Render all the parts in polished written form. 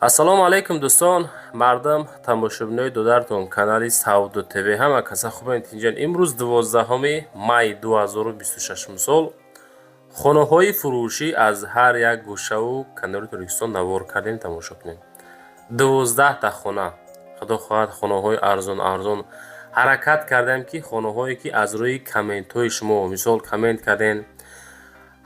Ассалому алайкум, дӯстон, мардам, тамошобинои додаратон, канали Савдо ТВ. Ҳама каса хубен, тинҷан. Имрӯз 12 май 2026 сол хонаҳои фурӯшӣ аз ҳар як гӯшаву канори Тоҷикистон навор кардем, тамошо кунем. 12-та хона, худо хоҳад, хонаҳои арзон арзон. Ҳаракат кардем, ки хонаҳое, ки аз рӯи комментҳои шумо, мисол, коммент карден,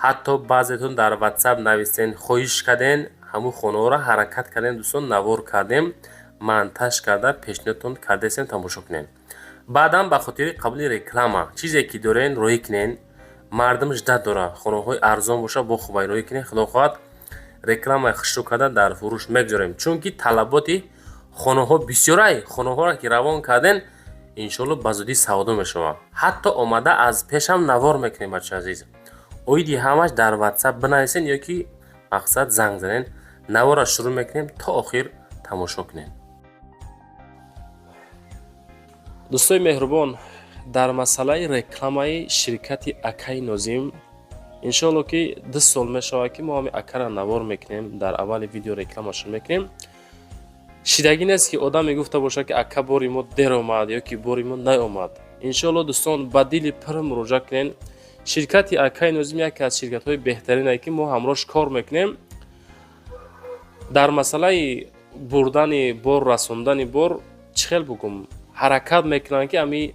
ҳатто баъзетон дар Ватсап навистен, хоҳиш карден, ҳамун хонаҳоро ҳаракат кардем, дӯстон, навор кардем, монтаж карда пешниҳодтон кардесем, тамошо кунем. Баъдан ба хотири қабули реклама чизе ки дорен, роҳӣ кунен. Мардум ждать дора, хонаҳои арзон боша, бо хубай роҳӣ кунен. Худо хоҳад, рекламаи хушрӯ карда дар фурӯш мегузорем, чунки талаботи хонаҳо бисёрай. Хонаҳоро ки равон карден, иншоалло, ба зудӣ савдо мешавад. Ҳатто омада аз пешам навор мекунем. Бача азиз, оиди ҳамаш дар Ватсап бинависен ё ки мақсад занг занен. Наворро шурӯъ мекунем, то охир тамошо кунем. Дӯстои меҳрубон, дар масъалаи рекламаи ширкати акаи Нозим, иншоалло, ки 2 сол мешавад, ки мо ҳами акара навор мекунем, дар аввали видео рекламашро мекунем. Шидагӣ нест, ки одам мегуфта бошад, ки ака, бори мо дер омад ё ки бори мо наомад. Иншоалло, дӯстон, ба дили пур муроҷиат кунен. Ширкати акаи Нозим яке аз ширкатҳои беҳтарине, ки мо ҳамроҳш кор мекунем. Дар масъалаи бурдани бор, расондани бор, чӣ хел бугум, ҳаракат мекунанд, ки ами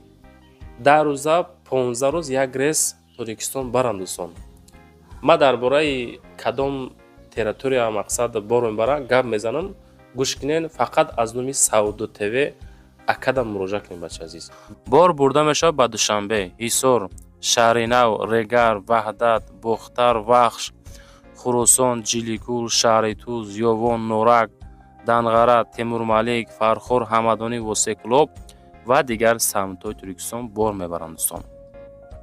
10 рӯза, 15 рӯз як рейс Тоҷикистон баранд. Дӯстон, ман дар бораи кадом территория, мақсад, бор мебарам, гап мезанам, гӯш кунен. Фақат аз номи Савдо ТВ акадам муроҷиат кунед. Бача азиз, бор бурда мешавад ба Душанбе, Ҳисор, Шаҳринав, Регар, Ваҳдат, Бохтар, Вахш, Хуросон, Ҷиликул, шаҳри Туз, Ёвон, Норак, Данғара, Темурмалик, Фархор, Ҳамадонӣ, Восеъ, ва дигар самтҳои Тоҷикистон бор мебаранд. Дӯстон,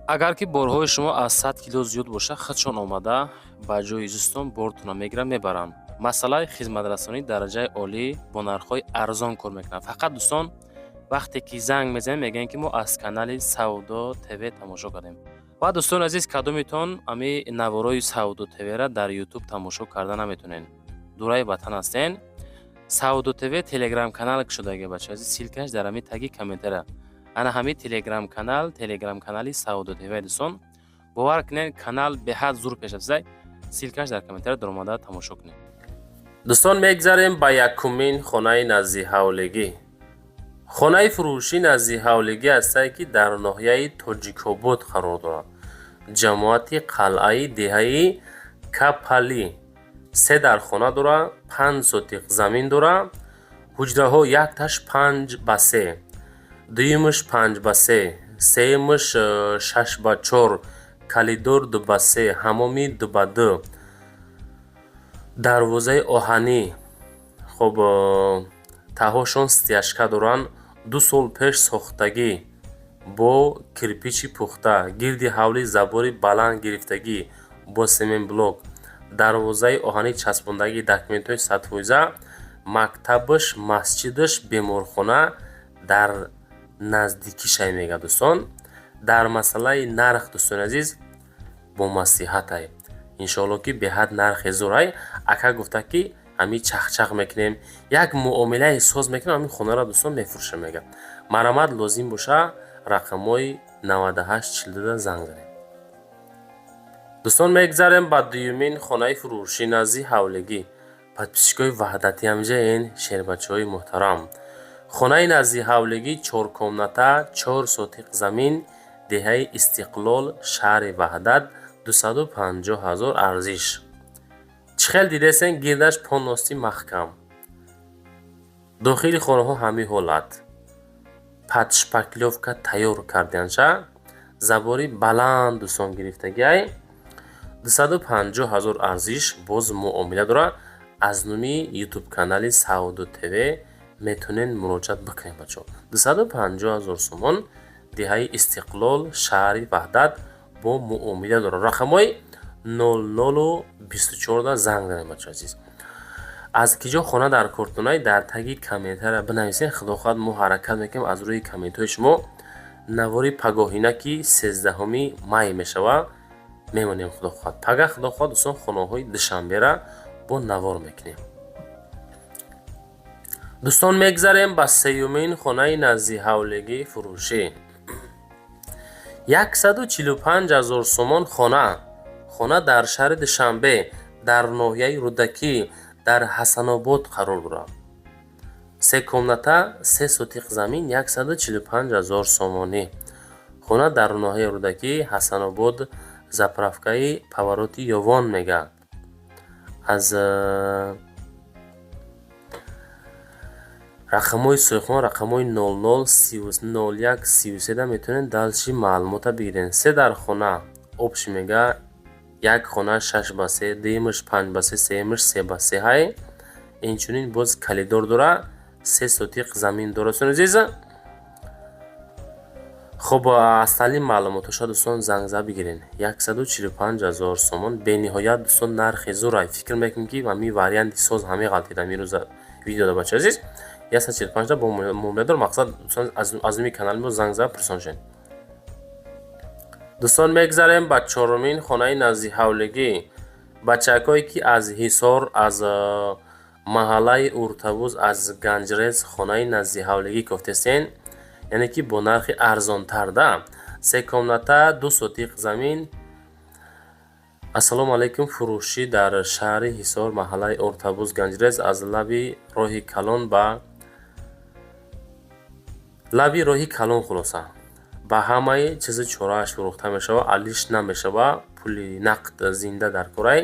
агар ки борҳои шумо аз 100 кило зиёд бошад, худшон омада ба ҷои зистон бортонро мегиранд, мебаранд. Масъалаи хизматрасонии дараҷаи олӣ, бо нархҳои арзон кор мекунанд. Фақат, дӯстон, вақте ки занг мезанем, мегӯем, ки мо аз канали Савдо ТВ тамошо кардем. Ва, дӯстони азиз, кадомитон ами наворои Савдо ТВра дар Ютуб тамошо карда наметонен, дураи ватан ҳастен, Савдо ТВ Телеграм канал кушодаги. Бача азиз, ссылка ш дар ҳами таги комментария. Ана ҳами Телеграм канал, Телеграм канали Савдо ТВ. Дӯстон, бовар кунед, канал беҳад зур пеш рафтаи. Ссылка ш дар комментария, даромада тамошо кунед. Дӯстон, мегзарем ба якумин хонаи наздиҳавлигӣ. Хонаи фурӯшӣ наздиҳавлигӣ ҳастае, ки дар ноҳияи Тоҷикобод қарор дорад, ҷамоати Қалъаи, деҳаи Капалӣ. Се дархона дорад, 5 сотиқ замин дорад. Ҳуҷраҳо: якташ 5 ба 3, дуюмаш 5 ба 3, сеюмаш 6 ба 4, коридор 2 ба 3, ҳаммоми 2 ба 2, дарвозаи оҳанӣ. Хоб, таҳошон стяжка доранд, 2 сол пеш сохтагӣ, бо кирпичи пухта. Гирди ҳавлӣ забори баланд гирифтагӣ, бо семенблок, дарвозаи оҳанӣ часпондагӣ, документҳои 100%. Мактабаш, масҷидаш, беморхона дар наздикишай, мегӯяд. Дӯстон, дар масъалаи нарх, дӯстони азиз, бо маслиҳатай. Иншоалло, ки беҳад нархе зӯрай. Ака гуфта, ки ҳами чахчах мекунем, як муомилаи соз мекунем, ҳамин хонаро, дӯстон, мефурӯшем, мегӯяд. Марамат лозим боша, рақамҳои 9842 занг занед. Дӯстон, мегзарем ба дуюмин хонаи фурӯшӣ назди ҳавлигӣ. Подписчик ои ваҳдатӣ ҳамҷаен, шербачаҳои муҳтарам. Хонаи назди ҳавлигӣ, чоркомната, 4 сотиқ замин, деҳаи Истиқлол, шаҳри Ваҳдат, 250 000 арзиш. Чӣ хел дидесен, гирдаш полностью маҳкам. Дохили хонаҳо ҳамин ҳолат, под шпаклёвка тайёр карданша, забори баланд, дӯстон, гирифтагиай. 250 000 арзиш, боз муомила дорад. Аз номи Ютуб канали Савдо ТВ метавонед муроҷиат бикунед, бачаҳо. 250 000 сомон, деҳаи Истиқлол, шаҳри Ваҳдат, бо муомила дорад. Рақамҳои 0024 занг занед. Бачаҳо азиз, аз ки ҷо хона дар кортунай, дар таги комментария бинависед. Худо хоҳад, мо ҳаракат мекунем, аз рӯи комментҳои шумо навори пагоҳина, ки 13 май мешавад, мемонем. Худо хоҳад, пага, худо хоҳад, дӯстон, хонаҳои Душанбера бо навор мекунем. Дӯстон, мегзарем ба сеюмин хонаи наздиҳавлигӣ фурӯшӣ. 145 000 сомон хона. Хона дар шаҳри Душанбе, дар ноҳияи Рӯдакӣ, дар Ҳасанобод қарор дорад. Се комната, 3 сотиқ замин, 145 000 сомонӣ. Хона дар ноҳияи Рӯдакӣ, Ҳасанобод, заправкаи повороти Ёвон мега. Аз рақамҳои соҳибхона, рақамҳои 00 01 33 метавонед дальше маълумота бигиред. Се дар хона общий мега, як хона 6 ба 3, дуюмаш 5 ба 3, сеюмаш 3 ба 3 ҳай. Инчунин боз калидор дора, 3 сотиқ замин дора. Дӯстони азиз, хуб, остальные маълумотҳоша, дӯстон, занг зад бигиред. 145 000 сомон бениҳоят, дӯстон, нархи зӯрай. Фикр мекунем, ки ҳамин варианти соз ҳамин ғалтида имрӯза видеода, бачаи азиз. 145 бо муомила дор. Мақсад, дӯстон, аз номи канали мо занг зад пурсон шед. Дӯстон, мегзарем ба чорумин хонаи наздиҳавлигӣ. Бачакҳое, ки аз Ҳисор, аз маҳаллаи Уртабуз, аз Ганҷрез хонаи наздиҳавлигӣ кофтестен, яъне ки бо нархи арзонтар да. Се комната, 2 сотиқ замин. Ассалому алайкум, фурӯшӣ дар шаҳри Ҳисор, маҳаллаи Ортабуз, Ганҷрез, аз лаби роҳи калон ба лаби роҳи калон. Хулоса, ба ҳамаи чизи чорааш фурӯхта мешавад, алиш намешавад, пули нақд зинда дар корай.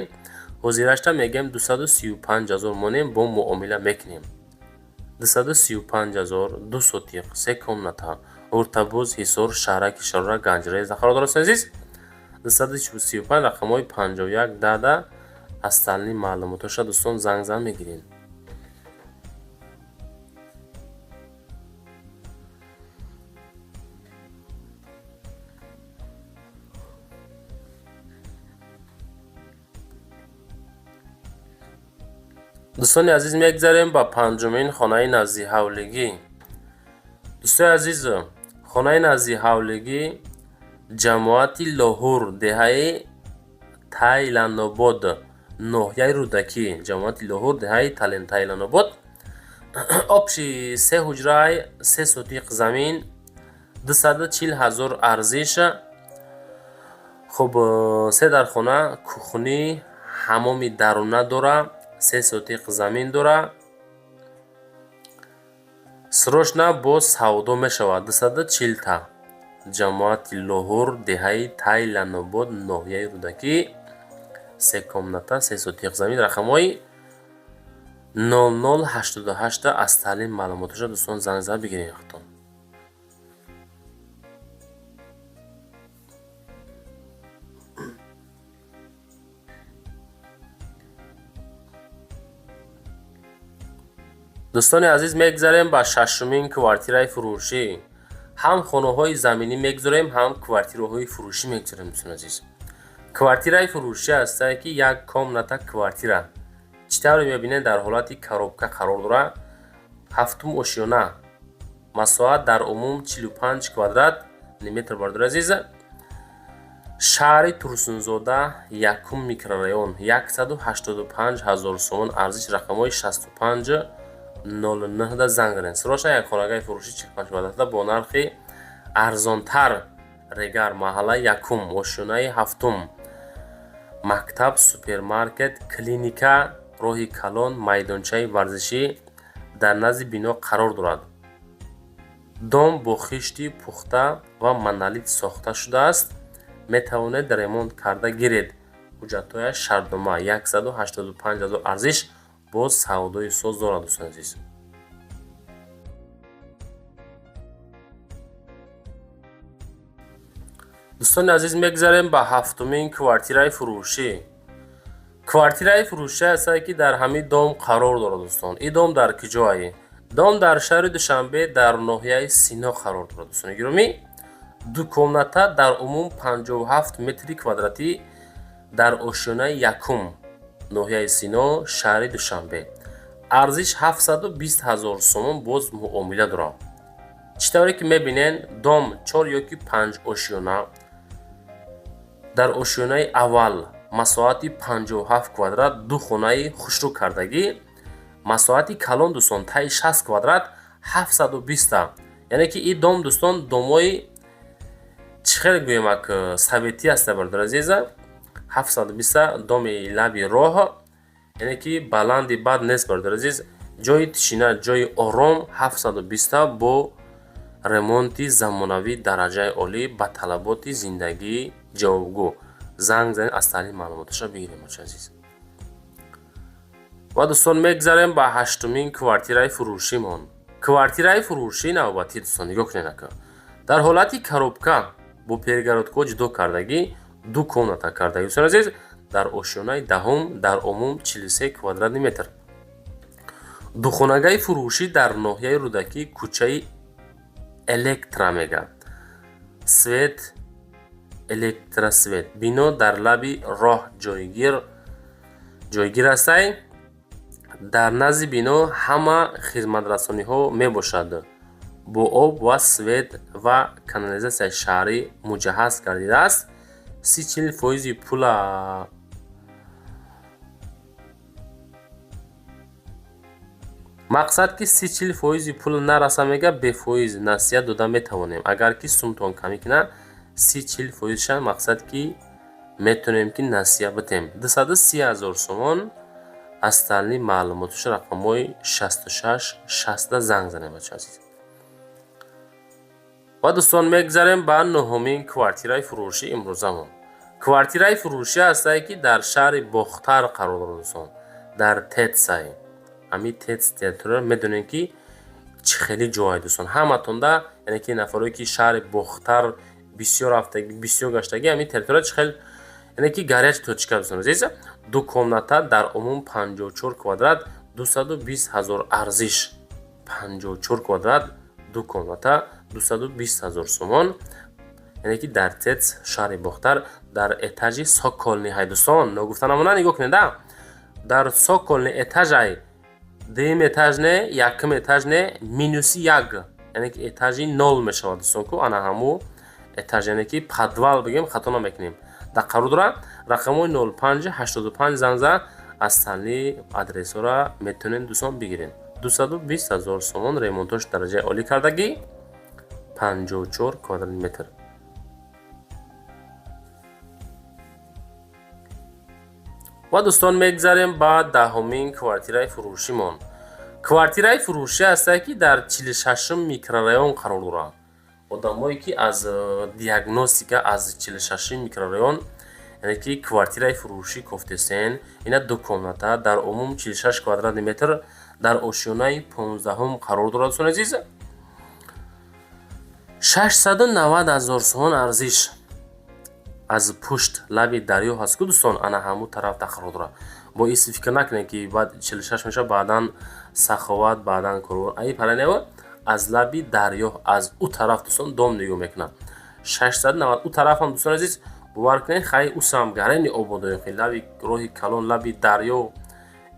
Ҳозирашта мегӯем 235 000 монем, бо муомила мекунем. 235 000, 2 сотиқ, се комната, Уртабуз, Ҳисор, шаҳраки Шарора, Ганҷрез қарор дорад, азиз. 235, рақамҳои 51 дада остальные маълумотҳоша, дӯстон, занг зан мегиред. Дӯстони азиз, мегзарем ба панҷумин хонаи наздиҳавлигӣ. Дӯстони азиз, хонаи наздиҳавлигӣ, ҷамоати Лоҳур, деҳаи Тайланобод, ноҳияи Рӯдакӣ. Ҷамоати Лоҳур, деҳаи Тайланобод. Общий се ҳуҷрай, 3 сотиқ замин, 240 000 арзиш. Хуб, се дар хона, кухни, ҳамоми даруна дора, 3 сотиқ замин дора. Срочно бо савдо мешавад. 240 та. Ҷамоати Лоҳур, деҳаи Тайланобод, ноҳияи Рӯдакӣ, се комната, 3 сотиқ замин, рақамҳои 0088 остальные маълумотҳоша, дӯстон, занг зад бигиред худтон. Дӯстони азиз, мегзарем ба шашумин квартираи фурӯшӣ. Ҳам хонаҳои заминӣ мегузорем, ҳам квартираҳои фурӯшӣ мегузорем, дӯстони азиз. Квартираи фурӯшӣ ҳастае, ки як комната квартира. Чӣ тавре мебинед, дар ҳолати коробка қарор дорад. Ҳафтум ошёна. Масоҳат дар умум 45 квадрат метр, бардори азиз. Шаҳри Турсунзода, якум микрорайон, 185 000 сомон арзиш, рақамҳои 65 09 занг занед. Срочно як хонагаи фурӯшӣ 45 квадрата бо нархи арзонтар. Регар, маҳаллаи якум, ошёнаи ҳафтум, мактаб, супермаркет, клиника, роҳи калон, майдончаи варзишӣ дар назди бино қарор дорад. Дом бо хишти пухта ва монолит сохта шудааст. Метавонед ремонт карда гиред. Ҳуҷҷатҳояш шартнома. 185 000 арзиш, боз савдои соз дорад, дӯстони азиз. Дӯстони азиз, мегзарем ба ҳафтумин квартираи фурӯшӣ. Квартираи фурӯшӣ ҳастае, ки дар ҳамин дом қарор дорад, дӯстон. Ин дом дар куҷое? Дом дар шаҳри Душанбе, дар ноҳияи Сино қарор дорад, дӯстони гиромӣ. Ду комната, дар умум 57 метри квадратӣ, дар ошёнаи якум, ноҳияи Сино, шаҳри Душанбе. Арзиш 720 000 сомон, боз муомила дорад. Чӣ тавре ки мебинед, дом 4 ёки 5 ошёна. Дар ошёнаи аввал масоҳати 57 квадрат, ду хонаи хушрӯ кардагӣ, Масоҳати калон, дӯстон, таи 60 квадрат 720. Яъне ки ин дом, дӯстон, домои чӣ хел гӯем, ак советӣ аста, бародари азиза. 720 доми лаби роҳ, яъне ки баланди бад нест, бародари азиз. Ҷои тишина, ҷои ором, 720 бо ремонти замонавӣ дараҷаи олӣ, ба талаботи зиндагӣ ҷавобгӯ. Занг занед, аз таълим маълумоташа бигирем, бача азиз. Ва, дӯстон, мегзарем ба ҳаштумин квартираи фурӯшимон. Квартираи фурӯшии навбатӣ, дӯстон, нигоҳ кунед, ака, дар ҳолати коробка бо перегородкаҳо ҷудо кардагӣ, ду комната кардагӣ, дӯстони азиз, дар ошёнаи даҳум, дар умум 43 квадратный метр. Духонагаи фурӯшӣ дар ноҳияи Рӯдакӣ, кӯчаи Электра мега свет, Электросвет. Бино дар лаби роҳ ҷойгир астай. Дар назди бино ҳама хизматрасониҳо мебошад, бо об ва свет ва канализатсияи шаҳрӣ муҷаҳҳаз гардидааст. 30-40 фоизи пула. Мақсад ки 30-40 фоизи пул нараса, мега, бефоиз насия дода метавонем. Агар ки сумтон камӣ кина, 30-40 фоизша, мақсад ки метавонем ки насия битем. 230 000 сомон. Остальные маълумоташ рақамҳои 66 60 занг занем, бача азиз. Ва, дӯстон, мегзарем ба нуҳумин квартираи фурӯши имрӯзамон. Квартираи фурӯшӣ ҳастае, ки дар шаҳри Бохтар қарор дорад, дӯстон, дар ТЭЦ-ай. Ҳамин ТЭЦ территория медонем, ки чӣ хеле ҷое, дӯстон, ҳаматонда, яъне ки нафарое ки шаҳри Бохтар бисёр рафтагӣ, бисёр гаштагӣ, ҳамин территория чӣ хел, яъне ки горячий точка, дӯстон азиз. Ду комната, дар умум 54 квадрат, 220 000 арзиш. 54 квадрат, ду комната, 220 000 сомон. Яъне ки дар ТЭЦ шаҳри Бохтар, дар этажи цокольный ҳай, дӯстон, ногуфта намона, нигоҳ кунед, а дар цокольный этажай, дуюм этаж не, якум этаж не, минуси як, яъне ки этажи нол мешавад, дӯстон, ку ана ҳаму этаж, яъне ки подвал бигем, хато намекунем, дар қарор дорад. Рақамҳои 05 85 занг зад, остальные адресҳоро метавонед, дӯстон, бигиред. 220 000 сомон, ремонтош дараҷаи олӣ кардагӣ, 54 квадратный метр. Ва, дӯстон, мегзарем ба даҳумин квартираи фурӯшимон. Квартираи фурӯшӣ ҳастае, ки дар 46-ум микрорайон қарор дорад. Одамое ки аз Диагностика, аз 46-ум микрорайон, яъне ки квартираи фурӯшӣ кофтесен, ина ду комната, дар умум 46 квадратный метр, дар ошёнаи 15-ум қарор дорад, дӯстони азиз. 690 000 сомон арзиш. Аз пушт лаби дарё ҳаст ку, дӯстон, ана ҳамун тараф қарор дорад. Бо иси фикр накунед, ки баъд 46 мешавад, баъдан Саховат, баъдан Корвон, аи паранево аз лаби дарё, аз ӯ тараф, дӯстон, дом нигоҳ мекунад. 690. Ӯ тарафам, дӯстони азиз, бовар кунед, хай усам гарени ободои, лаби роҳи калон, лаби дарё,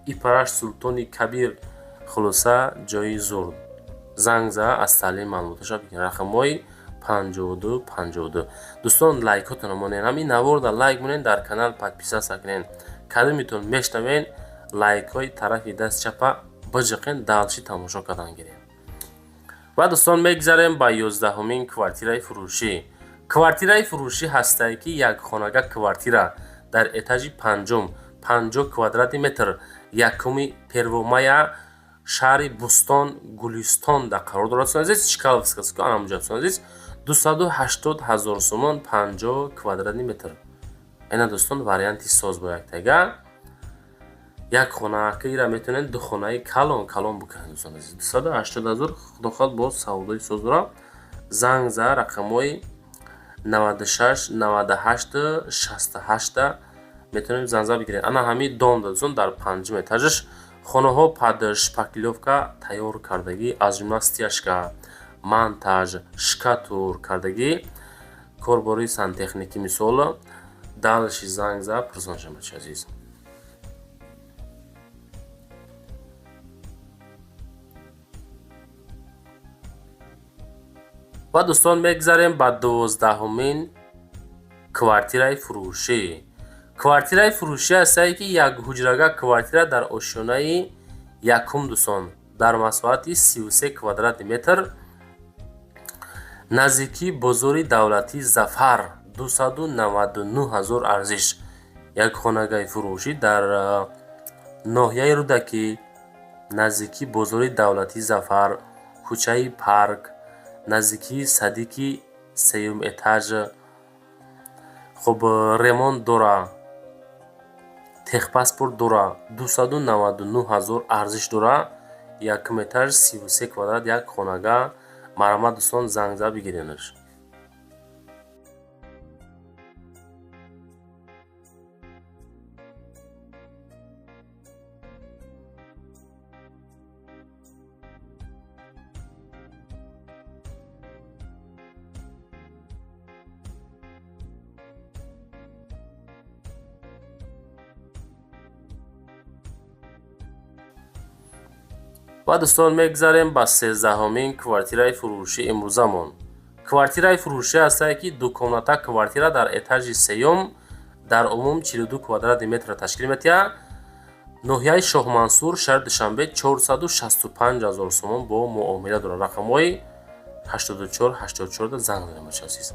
ипараш Султони Кабир. Хулоса, ҷои зур. Занг за, остальные маълумоташа бигиред, рақамҳои 52 52. Дӯстон, лайкотонро монед, ҳамин наворда лайк монед, дар канал подписаться кунед. Кадомитон мешнавен, лайкҳои тарафи даст чапа биҷиқен, дальше тамошо кардан гирем. Ва, дӯстон, мегзарем ба 11-умин квартираи фурӯшӣ. Квартираи фурӯшӣ ҳастае, ки якхонага квартира дар этажи панҷум, 50 квадратный метр, якуми Первомая, шаҳри Бӯстон, Гулистон дар қарор дорад, дӯстони азиз. Чкаловск аст ку, анамуҷа, дӯстони азиз. 280 000 сомон, 50 квадратный метр. Ина, дӯстон, варианти соз бо яктага як хона ки ира метавонед ду хонаи калон калон бикунед, дӯстони азиз. 280 000, худо хоҳад, боз савдои соз дорад. Занг за, рақамҳои 96 98 68 метавонем занг зад бигиред. Ана ҳамин дом, дӯстон, дар панҷум этажаш, хонаҳо под шпаклёвка тайёр кардагӣ, аз ҷумла стяжка, монтаж, штукатур кардагӣ, корбори сантехникӣ, мисол. Дальше занг за, пурсон шавед, бачаи азиз. Ва, дӯстон, мегзарем ба 12-умин квартираи фурӯшӣ. Квартираи фурӯшӣ ҳастае, ки як ҳуҷрага квартира дар ошёнаи Якум, дӯстон, дар масоҳати 33 квадрати метр, наздикии бозори давлатии Зафар, 299 ҳазор арзиш. Як хонагаи фурӯшӣ дар ноҳияи Рӯдакӣ, наздикии бозори давлатии Зафар, кӯчаи Парк, наздикии садики сеюм этаж. Хуб, ремонт дора, техпаспорт дора, 299 ҳазор арзиш дора. Якум этаж, 33 квадрат, як хонага. Марҳамат, дӯстон, занг зада бигиренаш. Ва, дӯстон, мегузарем ба 13-ҳумин квартираи фурӯши имрӯзамон. Квартираи фурӯшӣ ҳастае, ки дукомната квартира дар этажи сеюм, дар умум 42 квадрати метрро ташкил метиҳад. Ноҳияи Шоҳмансур, шаҳри Душанбе, 465 ҳазор сомон бо муомила дорад. Рақамҳои 84 84 занг занем, бача азиз.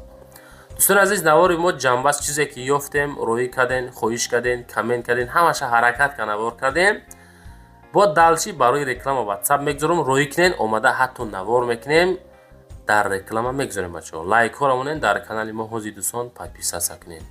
Дӯстони азиз, навори мо ҷамъбаст. Чизе ки ёфтем, роӣ кардем, хоҳиш кардем, коммент кардем, ҳамаша ҳаракат ка навор кардем. Бо дальше барои реклама Ватсап мегузорам, роӣ кунен, омада ҳатто навор мекунем, дар реклама мегузорем. Бачаҳо, лайкҳоро монен дар канали мо. Ҳозир, дӯстон, подписаться кунед.